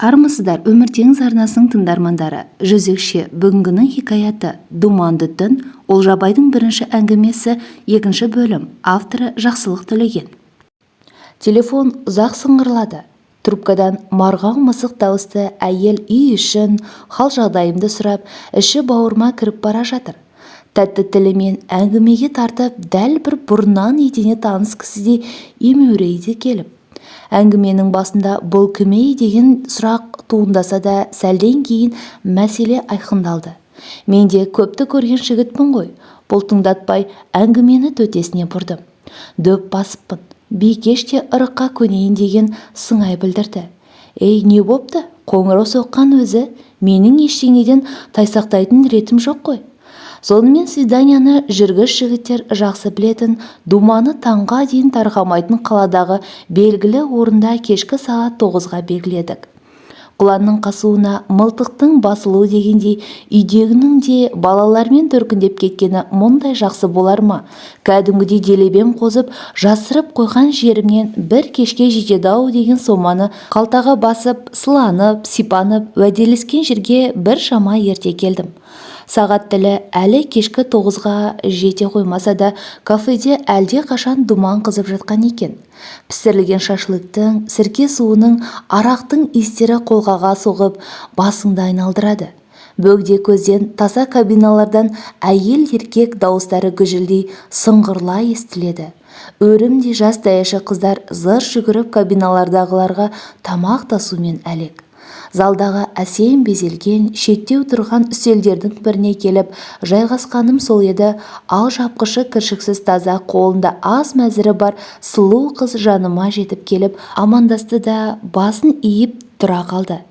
Армысыздар, Өмір теңіз арнасының тыңдармандары! Жүзікше, бүгінгінің хикаяты «Думанды түн», Олжабайдың бірінші әңгімесі, екінші бөлім, авторы Жақсылық Төлеген. Телефон ұзақ сыңғырлады. Трубкадан марғау мысық дауысты әйел үй ішін, хал-жағдайымды сұрап, іші бауырыма кіріп бара жатыр. Тәтті тілімен әңгімеге тартып, дәл бір бұрыннан етене таныс кісідей емеурейді келіп. Әңгіменің басында бұл кім-ей деген сұрақ туындаса да, сәлден кейін мәселе айқындалды. Мен де көпті көрген жігітпін ғой, бұлтыңдатпай әңгімені төтесіне бұрдым. Дөп басыппын. Бикеш те ырыққа көнейін деген сыңай білдірді. Ей, не бопты, қоңырау соққан өзі, менің ештеңеден тайсақтайтын ретім жоқ қой. Сонымен свиданияны жүргіш жігіттер жақсы білетін, думаны таңға дейін тарқамайтын қаладағы белгілі орында кешкі сағат 9-ға белгіледік. Құланның қасуына мылтықтың басылуы дегендей, үйдегінің де балалармен төркіндеп кеткені мұндай жақсы болар ма? Кәдімгідей делебем қозып, жасырып қойған жерімнен бір кешке жетеді-ау деген соманы қалтаға басып, сыланып, сипанып, уәделескен жерге бір шама ерте келдім. Сағат тілі әлі кешкі 9-ға жете қоймаса да, кафеде әлде қашан думан қызып жатқан екен. Пісірілген шашлыктың, сірке суының, арақтың иістері қолқаға соғып, басыңды айналдырады. Бөгде көзден таса кабиналардан әйел-еркек дауыстары гүжілдей сыңғырлай естіледі. Өрімдей жас даяшы қыздар зыр жүгіріп кабиналардағыларға тамақ тасумен әлек. Залдағы әсем безелген, шеттеу тұрған үстелдердің біріне келіп жайғасқаным сол еді, ал жапқышы кіршіксіз таза, қолында ас мәзірі бар сұлу қыз жаныма жетіп келіп, амандасты да басын иіп тұра қалды.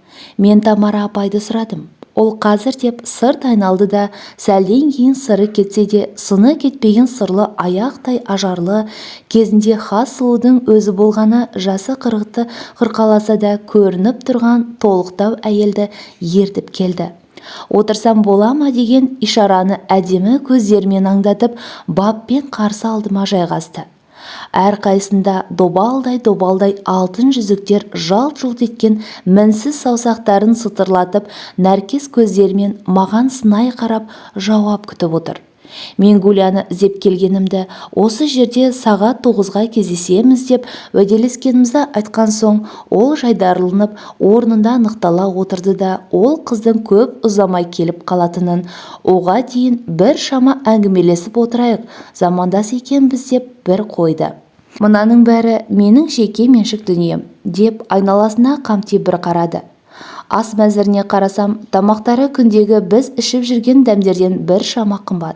Мен Тамара апайды сұрадым. Ол қазір деп сырт айналды да, сәлден кейін сыры кетсе де, сыны кетпеген сырлы аяқтай ажарлы, кезінде хас сұлудың өзі болғаны жасы қырықты қырқаласа да көрініп тұрған толықтау әйелді ертіп келді. Отырсам бола ма деген ишараны әдемі көздерімен аңдатып, баппен қарсы алдыма жайғасты. Әрқайсында добалдай-добалдай алтын жүзіктер жалт-жұлт еткен мінсіз саусақтарын сытырлатып, нәркес көздерімен маған сынай қарап жауап күтіп отыр. Мен Гуляны іздеп келгенімді, осы жерде сағат 9-ға кездесеміз деп уәделескенімізді айтқан соң, ол жайдарыланып орнында нықтала отырды да, ол қыздың көп ұзамай келіп қалатынын, оға дейін бір шама әңгімелесіп отырайық, замандас екенбіз деп бір қойды. Мынаның бәрі менің жеке меншік дүнием, деп айналасына қамти бір қарады. Ас мәзіріне қарасам, тамақтары күндегі біз ішіп жүрген дәмдерден бір шама қымбат.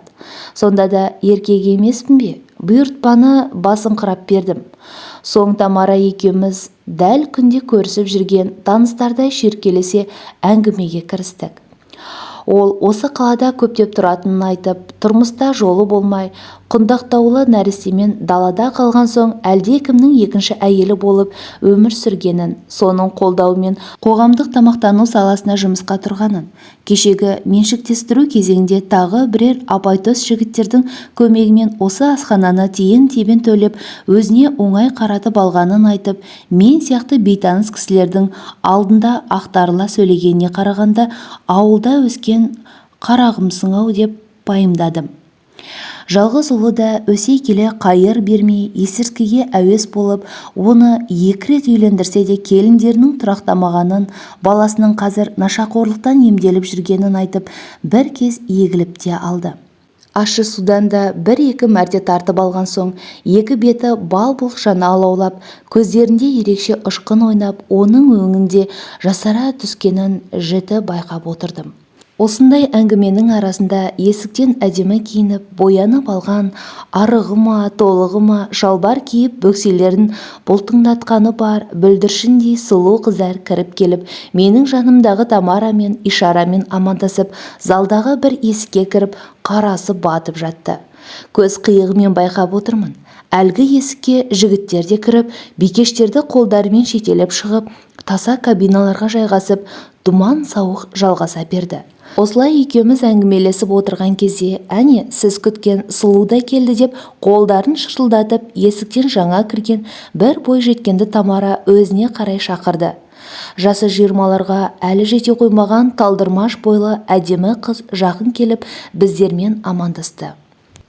Сонда да еркек емеспін бе, бұйыртпаны басыңқырап бердім. Соң Тамара екеуміз дәл күнде көрісіп жүрген таныстардай шүйіркелесе әңгімеге кірістік. Ол осы қалада көптеп тұратынын айтып, тұрмыста жолы болмай, құндақтаулы нәрестемен далада қалған соң әлдекімнің екінші әйелі болып өмір сүргенін, соның қолдауымен қоғамдық тамақтану саласына жұмысқа тұрғанын, кешегі меншіктестіру кезеңінде тағы бірер апайтөс жігіттердің көмегімен осы асхананы тиын-тебен төлеп, өзіне оңай қаратып алғанын айтып, мен сияқты бейтаныс кісілердің алдында ақтарыла сөйлегеніне қарағанда ауылда өскен қарағымсың-ау деп пайымдадым. Жалғыз ұлы да өсе келе қайыр бермей есірткіге әуес болып, оны 2 рет үйлендірсе де келіндерінің тұрақтамағанын, баласының қазір нашақорлықтан емделіп жүргенін айтып, бір кез егіліп те алды. Ащы судан да бір-екі мәрте тартып алған соң, екі беті бал-бұл жана алаулап, көздерінде ерекше ұшқын ойнап, оның өңінде жасара түскенін жіті байқап отырдым. Осындай әңгіменің арасында есіктен әдемі киініп, боянып алған, арығы ма, толығы ма, шалбар киіп, бөкселерін бұлтыңдатқаны бар, бүлдіршіндей сұлу қыздар кіріп келіп, менің жанымдағы Тамарамен ишарамен амандасып, залдағы бір есікке кіріп, қарасы батып жатты. Көз қиығымен байқап отырмын. Әлгі есікке жігіттер де кіріп, бикештерді қолдарымен жетелеп шығып, таса кабиналарға жайғасып, думан сауық жалғаса берді. Осылай екеуміз әңгімелесіп отырған кезде, әне, сіз күткен сұлу да келді деп қолдарын шырылдатып, есіктен жаңа кірген бір бой жеткенді Тамара өзіне қарай шақырды. Жасы жиырмаларға әлі жете қоймаған талдырмаш бойлы әдемі қыз жақын келіп біздермен амандасты.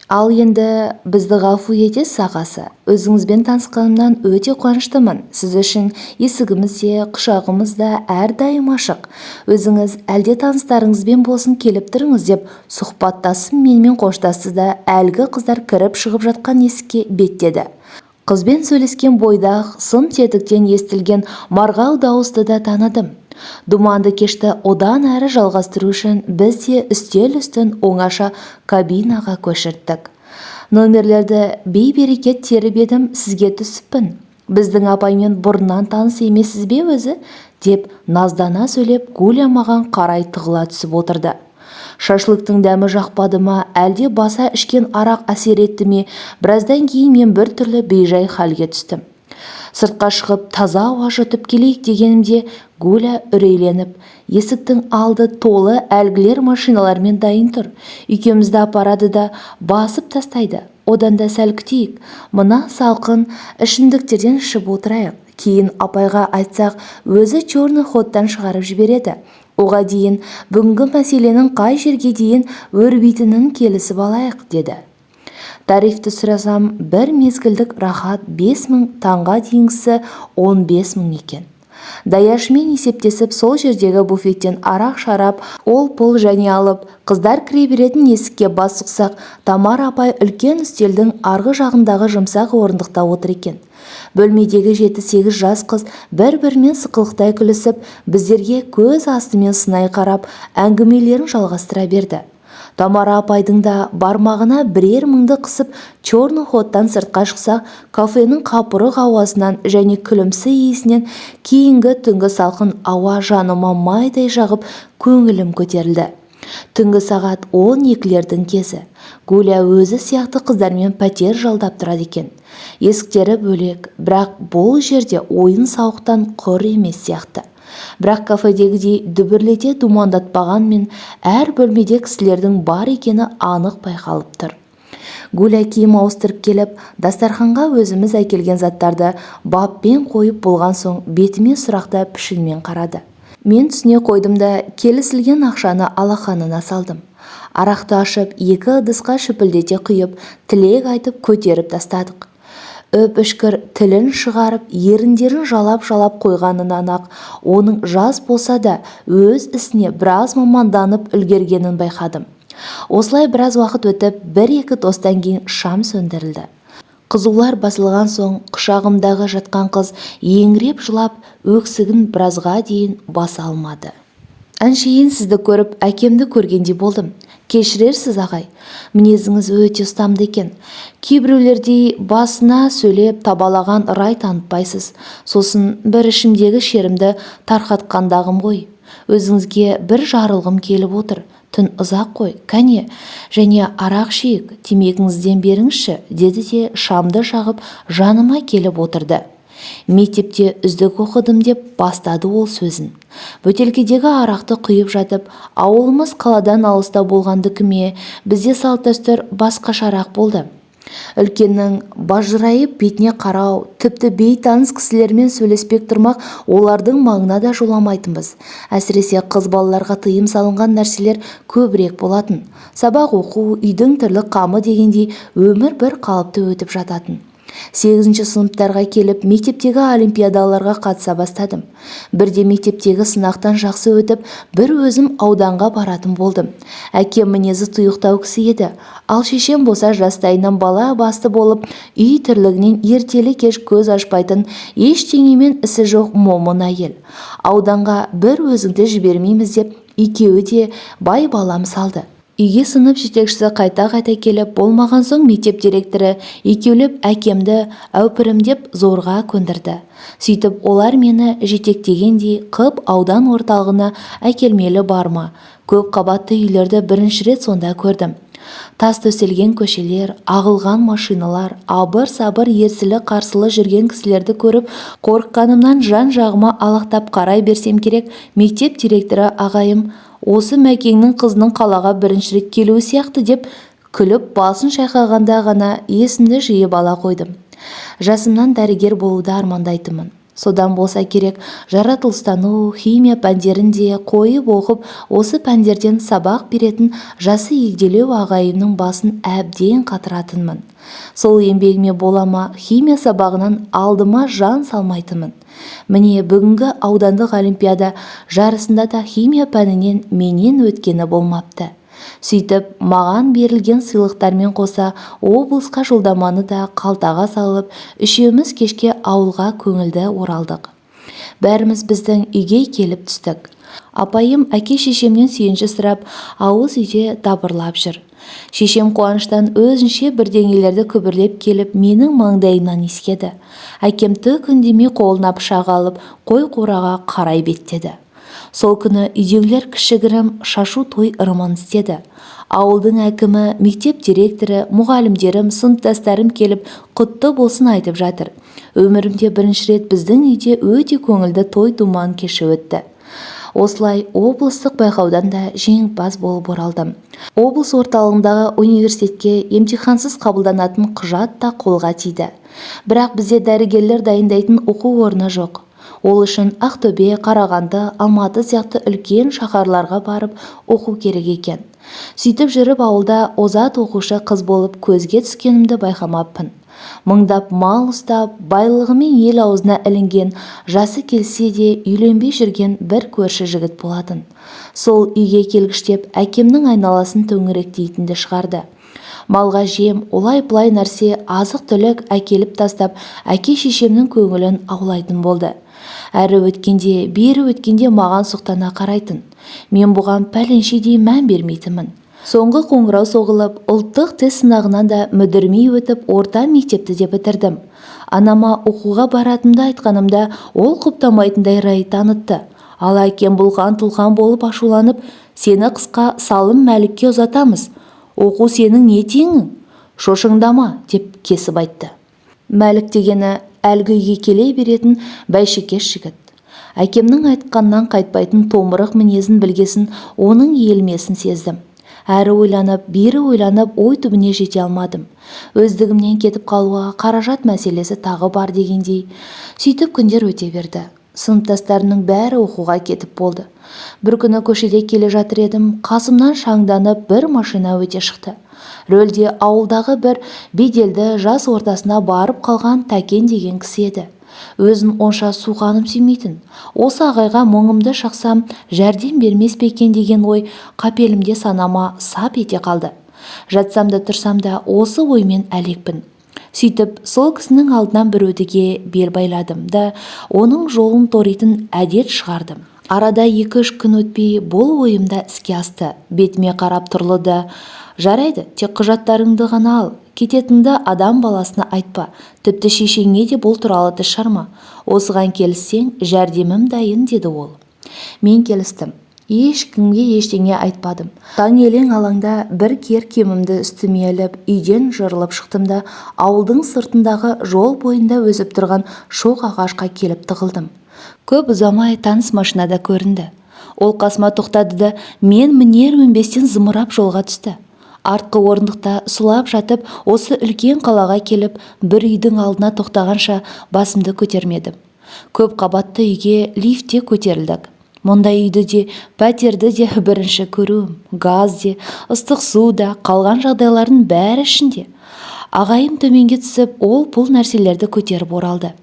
Ал енді бізді ғафу етесіз, ағасы. Өзіңізбен танысқанымнан өте қуаныштымын. Сіз үшін есігіміз де, құшағымыз да әрдайым ашық. Өзіңіз әлде таныстарыңызбен болсын келіп тұрыңыз, деп сұхбаттасым менімен қоштасты да әлгі қыздар кіріп-шығып жатқан есікке беттеді. Қызбен сөйлескен бойда-ақ сым тетіктен естілген марғау дауысты да таныдым. Думанды кешті одан әрі жалғастыру үшін біз де үстел үстін оңаша кабинаға көшірттік. Номерлерді бей-берекет теріп едім, сізге түсіппін. Біздің апаймен бұрыннан таныс емессіз бе өзі? Деп наздана сөйлеп, Гуля маған қарай тығыла түсіп отырды. Шашлыктың дәмі жақпады ма, әлде баса ішкен арақ әсер етті ме, біраздан кейін мен бір түрлі бейжай халге түстім. Сыртқа шығып таза ауа жұтып келейік дегенімде Гуля үрейленіп, есіктің алды толы әлгілер машиналармен дайын тұр. Екеумізді апарады да басып тастайды. Одан да сәл күтейік. Мына салқын ішімдіктерден ішіп отырайық. Кейін апайға айтсақ, өзі черный ходтан шығарып жібереді. Оға дейін бүгінгі мәселенің қай жерге дейін өрбитінін келісіп алайық, деді. Тарифті сұрасам, бір мезгілдік рахат 5000, таңға дейінгісі 15 000 екен. Даяшымен есептесіп, сол жердегі буфеттен арақ, шарап, ол-пұл және алып, қыздар кіре беретін есікке бас сұқсақ, Тамара апай үлкен үстелдің арғы жағындағы жұмсақ орындықта отыр екен. Бөлмедегі жеті-сегіз жас қыз бір-бірімен сықылықтай күлісіп, біздерге көз астымен сынай қарап, әңгімелерін жалғастыра берді. Тамара апайдың да бармағына бірер мыңды қысып, черный ходтан сыртқа шықсақ, кафенің қапырық ауасынан және күлімсі иісінен кейінгі түнгі салқын ауа жаныма майдай жағып, көңілім көтерілді. Түнгі сағат 12-лердің кезі. Гуля өзі сияқты қыздармен пәтер жалдап тұрады екен. Есіктері бөлек, бірақ бұл жерде ойын-сауықтан құр емес сияқты. Бірақ кафедегідей дүбірлете думандатпағанмен әр бөлмеде кісілердің бар екені анық байқалып тұр. Гуля киім ауыстырып келіп, дастарханға өзіміз әкелген заттарды баппен қойып болған соң бетіме сұрақта пішінмен қарады. Мен түсіне қойдым да келісілген ақшаны алақанына салдым. Арақты ашып, екі ыдысқа шүпілдете құйып, тілек айтып көтеріп тастадық. Үп-үшкір тілін шығарып, еріндерін жалап-жалап қойғанынан-ақ оның жас болса да өз ісіне біраз маманданып үлгергенін байқадым. Осылай біраз уақыт өтіп, бір-екі тостан кейін шам сөндірілді. Қызулар басылған соң құшағымдағы жатқан қыз еңіреп жылап, өксігін біразға дейін баса алмады. Әншейін сізді көріп, әкемді көргендей болдым. Кешірерсіз, ағай. Мінезіңіз өте ұстамды екен. Кейбіреулердей басына сөйлеп табалаған рай танытпайсыз. Сосын бір ішімдегі шерімді тарқатқандағым ғой. Өзіңізге бір жарылғым келіп отыр. Түн ұзақ қой, кәне, және арақ ішейік, темекіңізден беріңізші, деді де шамды жағып жаныма келіп отырды. Мектепте үздік оқыдым, деп бастады ол сөзін. Бөтелкедегі арақты құйып жатып, ауылымыз қаладан алыста болғандікі ме, бізде салт-дәстүр басқашарақ болды. Үлкеннің бажырайып бетіне қарау, тіпті бейтаныс кісілермен сөйлеспек тұрмақ, олардың маңына да жоламайтынбыз. Әсіресе қыз балаларға тыйым салынған нәрселер көбірек болатын. Сабақ оқу, үйдің тірлік қамы дегендей өмір бір қалыпты өтіп жататын. Сегізінші сыныптарға келіп, мектептегі олимпиадаларға қатыса бастадым. Бірде мектептегі сынақтан жақсы өтіп, бір өзім ауданға баратын болдым. Әкем мінезі тұйықтау кісі еді. Ал шешем болса жастайынан бала басты болып, үй тірлігінен ертелі-кеш көз ашпайтын, ештеңемен ісі жоқ момын әйел. Ауданға бір өзіңді жібермейміз деп, екеуі де бай балам салды. Үйге сынып жетекшісі қайта-қайта келіп, болмаған соң мектеп директоры екеулеп әкемді әупірімдеп зорға көндірді. Сөйтіп олар мені жетектегендей қып аудан орталығына әкелмелі бар ма? Көп қабатты үйлерді бірінші рет сонда көрдім. Тас төселген көшелер, ағылған машиналар, абыр-сабыр ерсілі-қарсылы жүрген кісілерді көріп, қорыққанымнан жан-жағыма алақтап қарай берсем керек, мектеп директоры ағайым осы Мәкеңнің қызының қалаға бірінші рет келуі сияқты деп күліп басын шайқағанда ғана есімді жиып ала қойдым. Жасымнан дәрігер болуды армандайтынмын. Содан болса керек, жаратылыстану, химия пәндерін де қойып оқып, осы пәндерден сабақ беретін жасы егделеу ағайымның басын әбден қатыратынмын. Сол еңбегіме бола ма, химия сабағынан алдыма жан салмайтынмын. Міне, бүгінгі аудандық олимпиада жарысында да химия пәнінен менен өткені болмапты. Сөйтіп, маған берілген сыйлықтармен қоса облысқа жолдаманы да қалтаға салып, үшеуміз кешке ауылға көңілді оралдық. Бәріміз біздің үйге келіп түстік. Апайым әке-шешемнен сүйінші сұрап, ауыз үйде дабырлап жүр. Шешем қуаныштан өзінше бірдеңелерді күбірлеп келіп, менің маңдайымнан иіскеді. Әкем түк үндемей қолына пышақ алып, қой қораға қарай беттеді. Сол күні үйдегілер кішігірім шашу той ырымын істеді. Ауылдың әкімі, мектеп директоры, мұғалімдерім, сыныптастарым келіп, құтты болсын айтып жатыр. Өмірімде бірінші рет біздің үйде өте көңілді той-думан кеші өтті. Осылай облыстық байқаудан да жеңімпаз болып оралдым. Облыс орталығындағы университетке емтихансыз қабылданатын құжат та қолға тиді. Бірақ бізде дәрігерлер дайындайтын оқу орны жоқ. Ол үшін Ақтөбе, Қарағанды, Алматы сияқты үлкен шаһарларға барып оқу керек екен. Сөйтіп жүріп ауылда озат оқушы қыз болып көзге түскенімді байқамаппын. Мыңдап мал ұстап, байлығымен ел аузына ілінген, жасы келсе де үйленбей жүрген бір көрші жігіт болатын. Сол үйге келгіштеп әкемнің айналасын төңіректейтінді шығарды. Малға жем, олай-былай нәрсе, азық-түлік әкеліп тастап, әке-шешемнің көңілін аулайтын болды. Әрі өткенде, бері өткенде маған сұқтана қарайтын. Мен бұған пәленшедей мән бермейтінмін. Соңғы қоңырау соғылып, ұлттық тест сынағынан да мүдірмей өтіп, орта мектепті де бітірдім. Анама оқуға баратынымды айтқанымда, ол құптамайтындай рай танытты. Ал әкем бұлқан-тұлқан болып ашуланып, сені қысқа салым Мәлікке ұзатамыз. Оқу сенің не теңің? Шошыңдама, деп кесіп айтты. Мәлік дегені әлгі үйге келе беретін бәйшекеш жігіт. Әкемнің айтқаннан қайтпайтын томырық мінезін білгесін оның иілмесін сездім. Әрі ойланып, бері ойланып, ой түбіне жете алмадым. Өздігімнен кетіп қалуға қаражат мәселесі тағы бар дегендей. Сөйтіп күндер өте берді. Сыныптастарымның бәрі оқуға кетіп болды. Бір күні көшеде келе жатыр едім, қасымнан шаңданып бір машина өте шықты. Рөлде ауылдағы бір беделді жас ортасына барып қалған Тәкен деген кісі еді. Өзін онша суқаным сүймейтін. Осы ағайға мұңымды шақсам, жәрдем бермес пе екен деген ой қапелімде санама сап ете қалды. Жатсам да тұрсам да осы оймен әлекпін. Сөйтіп, сол кісінің алдынан біреудіге бел байладым да, оның жолын торитын әдет шығардым. Арада 2-3 күн өтпей бұл ойым да іске асты. Бетіме қарап тұрлы да, жарайды, тек құжаттарыңды ғана ал, кететінді адам баласына айтпа, тіпті шешеңе де бұл туралы тіс жарма. Осыған келіссең, жәрдемім дайын, деді ол. Мен келістім. Ешкімге ештеңе айтпадым. Таң елең алаңда бір кер киімімді үстіме іліп, үйден жырылып шықтым да, ауылдың сыртындағы жол бойында өсіп тұрған шоқ ағашқа келіп тығылдым. Көп ұзамай таныс машинада көрінді. Ол қасыма тоқтады да, мен мінер мінбестен зымырап жолға түсті. Артқы орындықта сұлап жатып, осы үлкен қалаға келіп, бір үйдің алдына тоқтағанша басымды көтермедім. Көп қабатты үйге лифтте көтерілдік. Мұндай үйді де, пәтерді де бірінші көруім. Газ де, ыстық су да, қалған жағдайлардың бәрі ішінде. Ағайым төменге түсіп, ол бұл нәрселерді көтеріп оралды.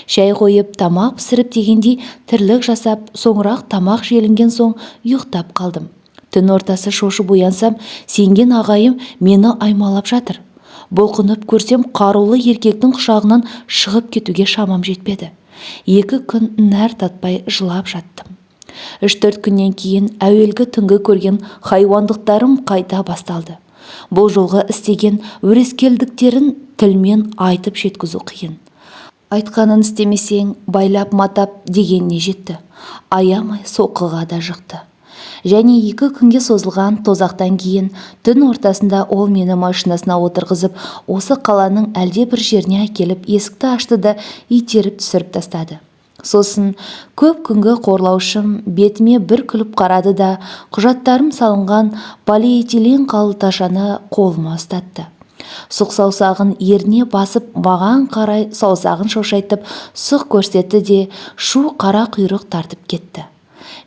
Шай қойып, тамақ пісіріп дегендей тірлік жасап, соңырақ тамақ желінген соң ұйықтап қалдым. Түн ортасы шошып оянсам, сенген ағайым мені аймалап жатыр. Бұлқынып көрсем, қарулы еркектің құшағынан шығып кетуге шамам жетпеді. 2 күн нәр татпай жылап жаттым. 3-4 күннен кейін әуелгі түнгі көрген хайуандықтарым қайта басталды. Бұл жолғы істеген өрескелдіктерін тілмен айтып жеткізу қиын. Айтқанын істемесең, байлап матап дегеніне жетті. Аямай соққыға да жықты. Және 2 күнге созылған тозақтан кейін түн ортасында ол мені машинасына отырғызып, осы қаланың әлде бір жеріне әкеліп, есікті ашты да итеріп түсіріп тастады. Сосын көп күнгі қорлаушым бетіме бір күліп қарады да, құжаттарым салынған полиэтилен қалташаны қолыма ұстатты. Сұқ саусағын ерніне басып, маған қарай саусағын шошайтып, сұқ көрсетті де, шу қара құйрық тартып кетті.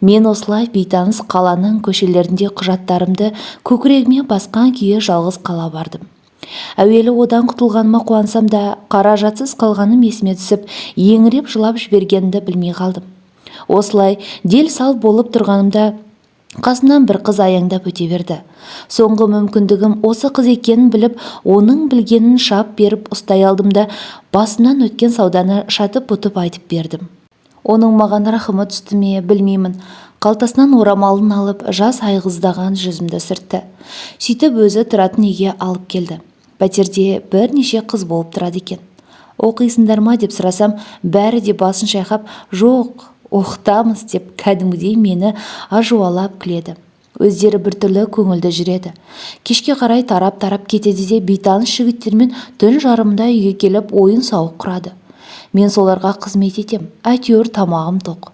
Мен осылай бейтаныс қаланың көшелерінде құжаттарымды көкірегіме басқан күйі жалғыз қала бардым. Әуелі одан құтылғаныма қуансам да, қаражатсыз қалғаным есіме түсіп, еңіреп жылап жібергенімді білмей қалдым. Осылай дел сал болып тұрғанымда қасымнан бір қыз аяңдап өте берді. Соңғы мүмкіндігім осы қыз екенін біліп, оның білгенін шап беріп ұстай алдым да, басымнан өткен сауданы шатып-бұтып айтып бердім. Оның маған рахымы түсті ме, білмеймін. Қалтасынан орамалын алып, жас айғыздаған жүзімді сүртті. Сөйтіп өзі тұратын үйге алып келді. Пәтерде бірнеше қыз болып тұрады екен. Оқисыңдар ма деп сұрасам, бәрі де басын шайқап, жоқ, оқытамыз деп кәдімгідей мені ажуалап күледі. Өздері біртүрлі көңілді жүреді. Кешке қарай тарап-тарап кетеді де бейтаныс жігіттермен түн жарымында үйге келіп ойын-сауық құрады. Мен соларға қызмет етем, әйтеуір тамағым тоқ.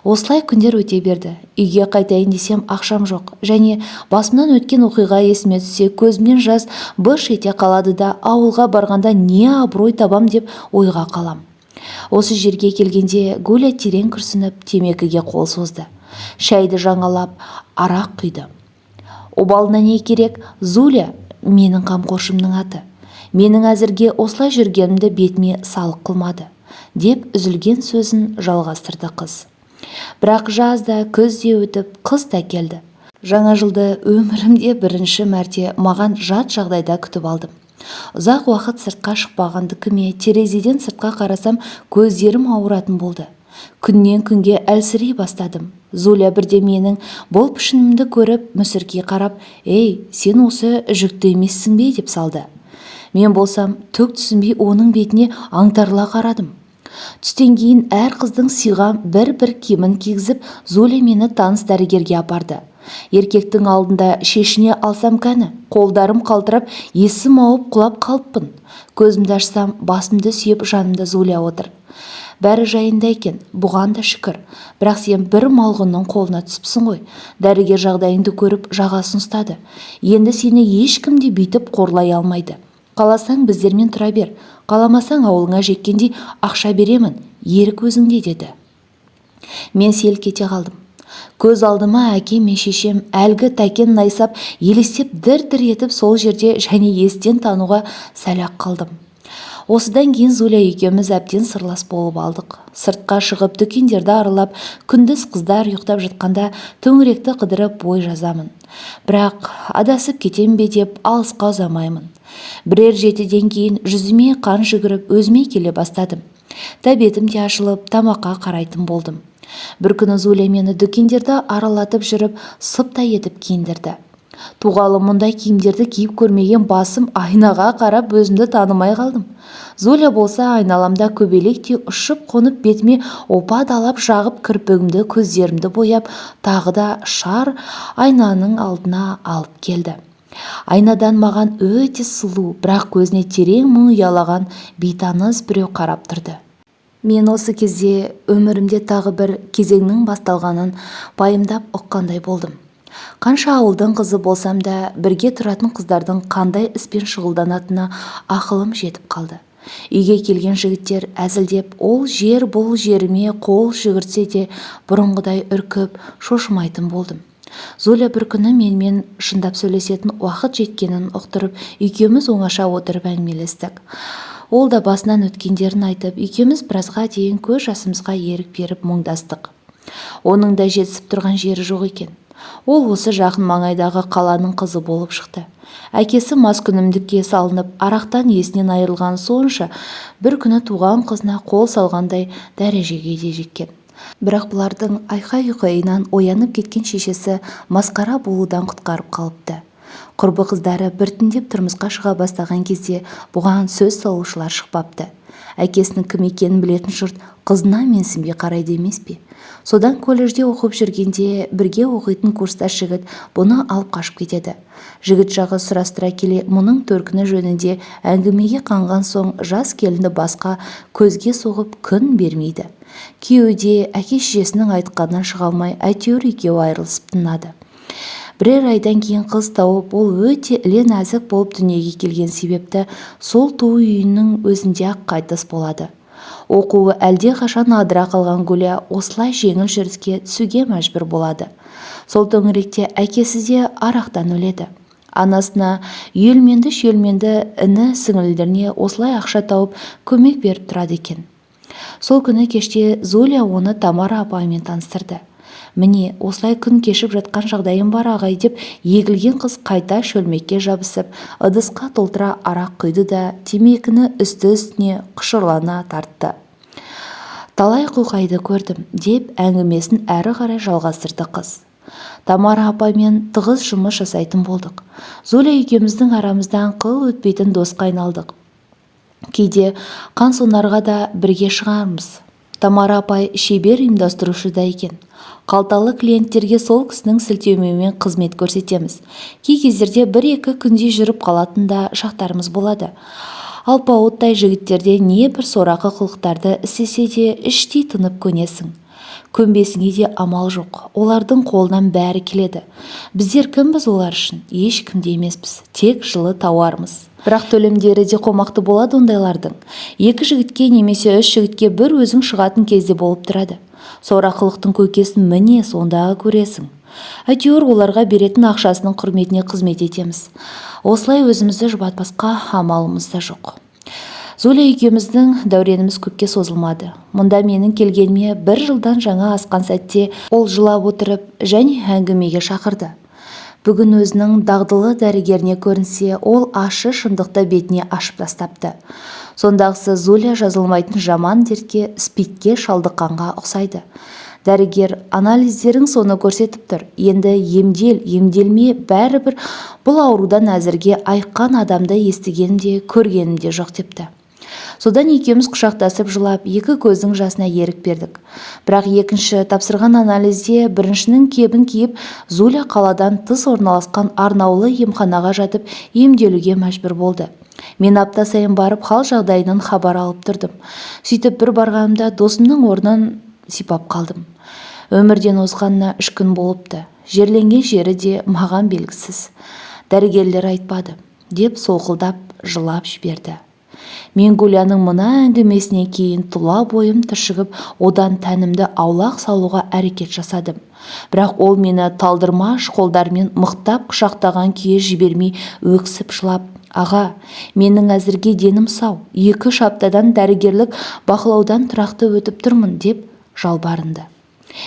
Осылай күндер өте берді. Үйге қайтайын десем ақшам жоқ. Және басымнан өткен оқиға есіме түссе, көзімнен жас быш ете қалады да, ауылға барғанда не абырой табам деп ойға қалам. Осы жерге келгенде Гуля терең күрсініп, темекіге қол созды. Шайды жаңалап, арақ құйды. Обалына не керек, Зуля менің қамқоршымның аты. Менің әзірге осылай жүргенімді бетіме салық қылмады, деп үзілген сөзін жалғастырды қыз. Бірақ жаз да, күз де өтіп, қыс та келді. Жаңа жылды өмірімде бірінші мәрте маған жат жағдайда күтіп алдым. Ұзақ уақыт сыртқа шықпағандікі ме, терезеден сыртқа қарасам, көздерім ауыратын болды. Күннен күнге әлсірей бастадым. Зуля бірде менің бұл пішінімді көріп, мүсіркей қарап, «Ей, сен осы жүкті емессің бе?» деп салды. Мен болсам, түк түсінбей оның бетіне аңтарыла қарадым. Түстен кейін әр қыздың сыйға бір-бір киімін кигізіп, Зуля мені таныс дәрігерге апарды. Еркектің алдында шешіне алсам кәні, қолдарым қалтырап, есім ауып құлап қалыппын. Көзімді ашсам, басымды сүйеп жанымда Зуля отыр. Бәрі жайында екен, бұған да шүкір. Бірақ сен бір малғұнның қолына түсіпсің ғой. Дәрігер жағдайыңды көріп, жағасын ұстады. Енді сені ешкім де бүйтіп қорлай алмайды. Қаласаң біздермен тұра бер, қаламасаң ауылыңа жеткендей ақша беремін, ерік өзіңде деді. Мен селк ете қалдым. Көз алдыма әкем мен шешем, әлгі Тәкен найсап елестеп дір-дір етіп сол жерде және естен тануға сәл-ақ қалдым. Осыдан кейін Зуля екеуміз әбден сырлас болып алдық. Сыртқа шығып дүкендерді аралап, күндіз қыздар ұйықтап жатқанда төңіректі қыдырып бой жазамын. Бірақ адасып кетем бе деп алысқа ұзамаймын. Бірер жетіден кейін жүзіме қан жүгіріп, өзіме келе бастадым. Тәбетім де ашылып, тамаққа қарайтын болдым. Бір күні Зуля мені дүкендерді аралатып жүріп, сыптай етіп киіндірді. Туғалы мұндай киімдерді киіп көрмеген басым айнаға қарап өзімді танымай қалдым. Зуля болса айналамда көбелектей ұшып қонып бетіме опа-далап жағып кірпігімді, көздерімді бояп, тағы да шар айнаның алдына алып келді. Айнадан маған өте сұлу, бірақ көзіне терең мұң ұялаған бейтаныс біреу қарап тұрды. Мен осы кезде өмірімде тағы бір кезеңнің басталғанын пайымдап ұққандай болдым. Қанша ауылдың қызы болсам да, бірге тұратын қыздардың қандай іспен шұғылданатынына ақылым жетіп қалды. Үйге келген жігіттер әзілдеп, ол жер бұл жеріме қол жүгіртсе де бұрынғыдай үркіп, шошымайтын болдым. Зуля бір күні менімен шындап сөйлесетін уақыт жеткенін ұқтырып, екеуміз оңаша отырып әңгімелестік. Ол да басынан өткендерін айтып, екеуміз біразға дейін көз жасымызға ерік беріп мұңдастық. Оның да жетісіп тұрған жері жоқ екен. Ол осы жақын маңайдағы қаланың қызы болып шықты. Әкесі маскүнемдікке салынып, арақтан есінен айырылған сонша бір күні туған қызына қол салғандай дәрежеге де жеткен. Бірақ бұлардың айқай-ұйқайынан оянып кеткен шешесі масқара болудан құтқарып қалыпты. Құрбы қыздары біртіндеп тұрмысқа шыға бастаған кезде бұған сөз салушылар шықпапты. Әкесінің кім екенін білетін жұрт қызына менсінбей қарайды емес пе? Содан колледжде оқып жүргенде бірге оқитын курстас жігіт бұны алып қашып кетеді. Жігіт жағы сұрастыра келе мұның төркіні жөнінде әңгімеге қанған соң жас келінді басқа көзге соғып күн бермейді. Күйеуі де әке-шешесінің айтқанынан шыға алмай әйтеуір екеуі айырылысып тынады. Бірер айдан кейін қыз тауып, ол өте іле нәзік болып дүниеге келген себепті сол туу үйінің өзінде-ақ қайтыс болады. Оқуы әлдеқашан адыра қалған Гуля осылай жеңіл жүріске түсуге мәжбүр болады. Сол төңіректе әкесі де арақтан өледі. Анасына үйелменді-шүйелменді іні-сіңлілеріне осылай ақша тауып көмек беріп тұрады екен. Сол күні кеште Зуля оны Тамара апаймен таныстырды. Міне, осылай күн кешіп жатқан жағдайым бар ағай деп егілген қыз қайта шөлмекке жабысып, ыдысқа толтыра арақ құйды да, темекіні үсті-үстіне құшырлана тартты. Талай қоқайды көрдім, деп әңгімесін әрі қарай жалғастырды қыз. Тамара апаймен тығыз жұмыс жасайтын болдық. Зуля екеуміздің арамыздан қыл өтпейтін досқа айналдық. Кейде қансонарға да бірге шығамыз. Тамара апай шебер ұйымдастырушы да екен. Қалталы клиенттерге сол кісінің сілтеуімен қызмет көрсетеміз. Кей кездерде бір-екі күндей жүріп қалатын да шақтарымыз болады. Алпауыттай жігіттерде не бір сорақы қылықтарды істесе де іштей тынып көнесің. Көнбесіңе де амал жоқ. Олардың қолынан бәрі келеді. Біздер кімбіз олар үшін? Ешкім де емеспіз. Тек жылы тауармыз. Бірақ төлемдері де қомақты болады ондайлардың. Екі жігітке немесе үш жігітке бір өзің шығатын кезде болып тұрады. Сорақылықтың көкесін міне сондағы көресің. Әйтеуір оларға беретін ақшасының құрметіне қызмет етеміз. Осылай өзімізді жұбатпасқа амалымыз да жоқ. Зуля екеуміздің дәуреніміз көпке созылмады. Мұнда менің келгеніме бір жылдан жаңа асқан сәтте ол жылап отырып және әңгімеге шақырды. Бүгін өзінің дағдылы дәрігеріне көрінсе, ол ащы шындықты бетіне ашып тастапты. Сондағысы Зуля жазылмайтын жаман дертке, спидке шалдыққанға ұқсайды. Дәрігер, анализдерің соны көрсетіп тұр. Енді емдел, емделме, бәрібір бұл аурудан әзірге айыққан адамды естігенім де, көргенім де жоқ депті. Содан екеуміз құшақтасып жылап, екі көздің жасына ерік бердік. Бірақ екінші тапсырған анализде біріншінің кебін киіп, Зуля қаладан тыс орналасқан арнаулы емханаға жатып емделуге мәжбүр болды. Мен апта сайын барып хал жағдайынан хабар алып тұрдым. Сөйтіп бір барғанымда досымның орнын сипап қалдым. Өмірден озғанына 3 күн болыпты. Жерленген жері де маған белгісіз. Дәрігерлер айтпады, деп солқылдап жылап жіберді. Мен Гуляның мына әңгімесінен кейін тұла бойым түршігіп, одан тәнімді аулақ салуға әрекет жасадым. Бірақ ол мені талдырмаш қолдарымен мықтап құшақтаған күйі жібермей өксіп жылап, аға, менің әзірге денім сау, 2-3 аптадан дәрігерлік бақылаудан тұрақты өтіп тұрмын, деп жалбарынды.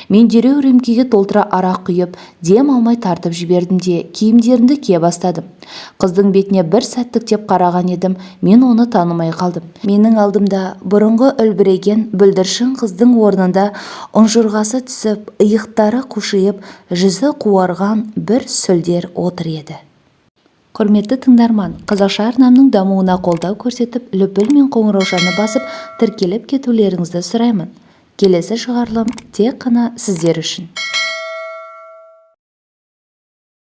Мен дереу рюмкеге толтыра арақ құйып, дем алмай тартып жібердім де, киімдерімді кие бастадым. Қыздың бетіне бір сәттіктеп қараған едім, мен оны танымай қалдым. Менің алдымда бұрынғы үлбіреген бүлдіршін қыздың орнында ұнжырғасы түсіп, иықтары қушиып, жүзі қуарған бір сүлдер отыр еді. Құрметті тыңдарман, қазақша арнамның дамуына қолдау көрсетіп, лүпіл мен қоңыраушаны басып, тіркеліп кетулеріңізді сұраймын. Келесі шығарылым тек қана сіздер үшін.